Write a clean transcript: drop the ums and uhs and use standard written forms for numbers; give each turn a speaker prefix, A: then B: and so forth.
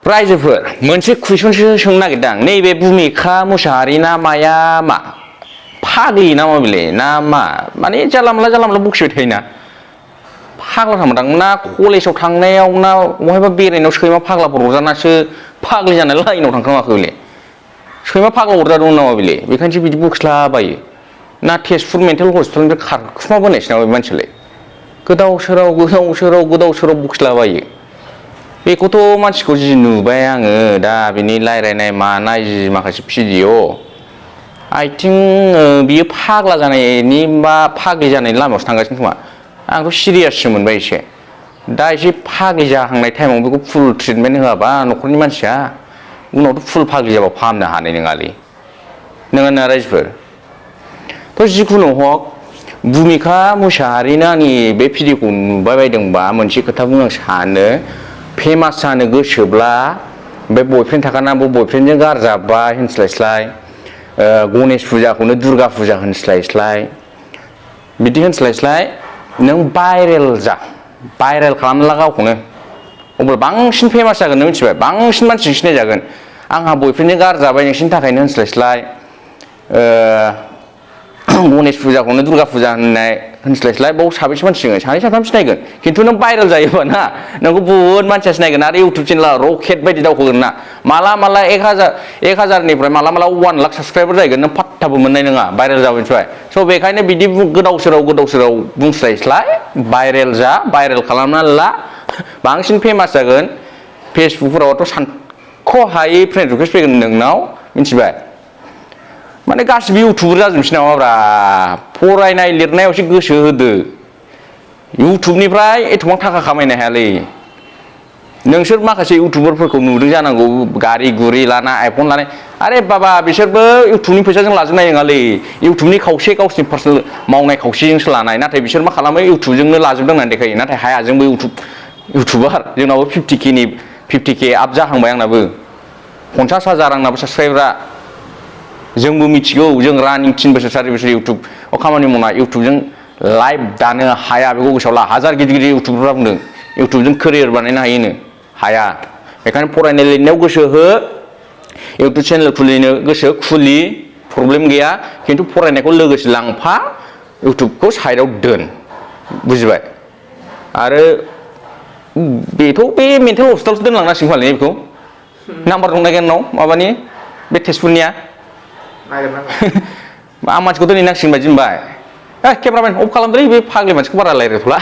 A: रायजोफोर मोनसे कुइसनसो सोंनो नागिरदां नैबे भुमिखा मुसाहारि ना माया मा फाग्लि ना मा बेलाय ना मा माने जानला मोनला बखिबाय थायोना फाग्ला थांदां ना कलेजाव थांनायाव ना बहायबा बेरायनायाव सैमा फाग्लाफोर अरजानासो फाग्लि जानाय लाइनाव थांखोमाखो बेलाय सैमा फाग्ला अरजादोंमोन नामा बेलाय बेखायनोसो बिदि बखिलाबायो ना तेजपुर मेन्टेल हस्पिटालनिफ्राय खारखुमाबोनायसो नामा बे मानसियालाय गोदाव सोराव बखिलाबायो बेखौथ' मानसिखौ जि नुबाय आङो दा बिनि रायरायनाय मानाय जि माखासे भिडिअ आइ थिंक बियो फाग्ला जानायनि बा फाग्लि जानायनि लामायावसो थांगासिनो खोमा आंथ' सिरियाससो मोनबाय एसे दा एसे फाग्लि जाहांनाय टाइमाव बेखौ फुल ट्रिटमेन्ट होआबा न'खरनि मानसिया उनावथ' फुल फाग्लि जाबा फाहामनो हानाय नङालै नङा रायजोफोर थ' जिखुनु हक भुमिखा मुसाहारिनो आंनि बे भिडिअखौ नुबाय बायदोंबा मोनसे खोथा बुंनो सानो फेमास जानो गोसोब्ला बे बयफ्रेन्ड थाखाना बयफ्रेन्डजों गारजाबाय होनस्लायस्लाय गणेश फुजाखौनो दुर्गा फुजा होनस्लायस्लाय बिदि होनस्लायस्लाय नों भाइरेल खालामना ला गावखौनो अब्ला बांसिन फेमास जागोन नों मिथिबाय बांसिन मानसिजों सिनायजागोन आंहा बयफ्रेन्डजों गारजाबाय नोंसिनि थाखायनो होनस्लायस्लाय गणेश फुजाखौनो दुर्गा फुजा होनस्लायस्लाय बाव साबैसे मानसि सिनायगोन सानै साथाम सिनायगोन खिन्थु नों भाइरेल जायोबा ना नोंखौ बुहुत मानसिया सिनायगोन आरो इउटुब चेनेला रकेट बायदि दावखोगोन ना माला 1,000निफ्राय माला 1 लाख साबसक्राइबार जाहैगोन नों पात्ताबो मोननाय नङा भाइरेल जाबाय मिथिबाय स' बेखायनो बिदि गोदाव सोराव बुंस्लायस्लाय भाइरेल खालामना ला बांसिन फेमास जागोन फेसबुकफोरावथ' सानख'हायै फ्रेन्ड रिकुवेस्ट फैगोन नोंनाव मिथिबाय माने गासिबो इउटुबार जाजोबसै नामाब्रा फरायनाय लिरनायावसो गोसो होदो इउटुबनिफ्राय एथबां थाखा खामायनो हायालै नोंसोर माखासे इउटुबारफोरखौ नुदों जानांगौ गारि गुरि लाना आइफन लानाय आरे बाबा बिसोरबो इउटुबनि फैसाजों लाजोबनाय नङालै इउटुबनि खावसे गावसिनि पार्सनेल मावनाय खावसेजोंसो लानाय नाथाय बिसोर मा खालामो इउटुबजोंनो लाजोबदों होननानै देखायो नाथाय हाया जोंबो इउटुबार जोंनाबो 50K आप जाहांबाय आंनाबो 50,000 आंनाबो साबसक्राइबारआ जोंबो मिथिगौ जों रानिं 3 बोसोर 4 बोसोर इउटुबाव खामानि मावना इउटुबजों लाइभ दानो हाया बेखौ गोसोआव ला हाजार गिदिर इउटुबारफ्रा बुंदों इउटुबजों केरियार बानायनो हायोनो हाया बेखायनो फरायनाय लिरनायाव गोसो हो इउटुब चेनेल खुलिनो गोसो खुलि प्रब्लेम गैया खिन्थु फरायनायखौ लोगोसे लांफा इउटुबखौ साइडआव दोन बुजिबाय आरो बेथ' बे मेन्टेल हस्पिटालसो दोनलांनांसिगोन फालाय बेखौ नाम्बार दंना गैया नोंनाव माबानि बे तेजपुरनिया आं मानसिखौ दोनहैनांसिगोन बायदि मोनबाय केमेरामेन अफ खालामदोलै बे फाग्लि मानसिखौ बारा रायज्लायथ'ला